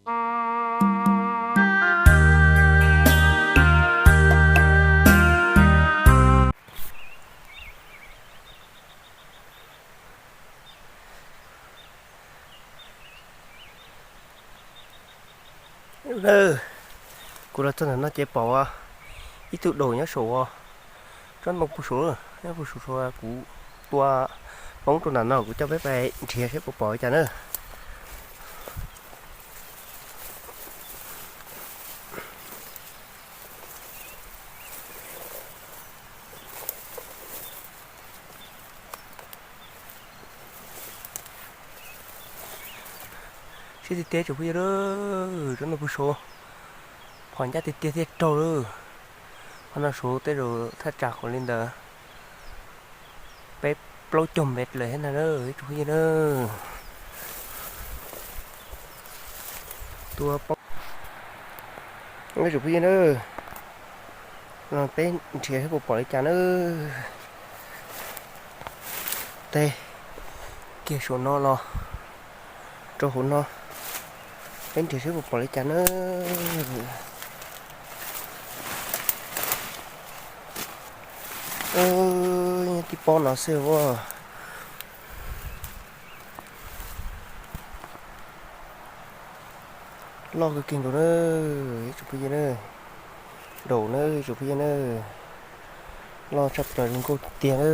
Lawm, kuv los txog ntawm no ces pom ib tug daus nyob saum tsob ntoo puag saud, nyob puag saud, kuv tua poob rau nram no, kuv coj peb pais nrhiav saib puas pom li cas na. Siab tiag tiag tsoom phooj ywg, tsob ntoo puag saud, phom ncaj tiag tiag thiaj raug lawm. Qhov no saud tej zaum thaj tsam qhov li ntawd peb plaub caug mev lawm thiab na ib tsoom phooj ywg na. Tua poob, tsoom phooj ywg na, no peb nrhiav saib puas pom li cas na. Teg kiag saum no los rau hauv no, peb nrhiav saib puas pom li cas na. Nyob tib pob no xwb as. Loj kawg kiag nkaus na ib tsoom phooj ywg na. Daus na ib tsoom phooj ywg na. Loj tshaj plaws zoo nkauj tiag tiag na.